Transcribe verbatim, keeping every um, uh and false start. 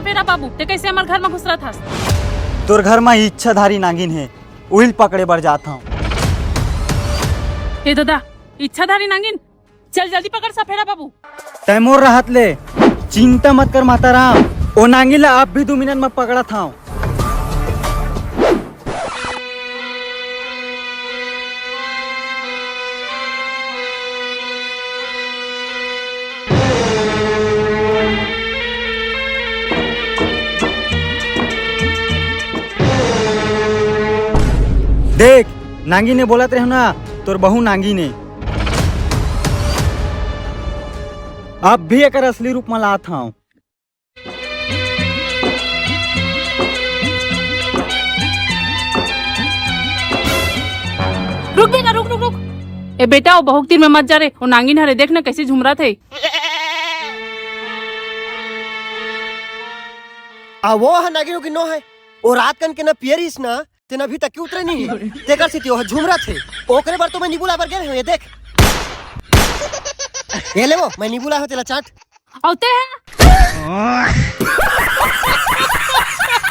फेरा बाबू, ते कैसे हमर घर में घुसरत हस? तोर घर में इच्छाधारी नागिन हे, उहिल पकड़े बर जात हंव। ए दादा, इच्छाधारी नागिन? चल जल्दी पकड़ सफेरा बाबू। तै मोर रहत ले चिंता मत कर माता राम, ओ नांगी ला अब भी दू मिनट में पकड़त हंव। देख, नांगी ने बोलत रहे ना, तोर बहू नांगी ने। अब भी एकर असली रूप में लात हंव। रुक बेटा, रुक, रुक, रुक। ए बेटा, ओ बहू के तीर में मत जा रे, ओ नांगिन हरे, देख ना कैसे झुमरत हे। आ वो ह नागिन उगिन नो हे, ओ रात कन के ना पियर हिस ना, तेन अभी तक के उतरे नहीं हे। तेकर सेती ओह झुमरत हे। ओकरे बर तो मैं नींबू लाए बर गे रहेंव, ये देख। ये ले वो, मैं नींबू लाए हंव, तेला चाट। अउ ते ह?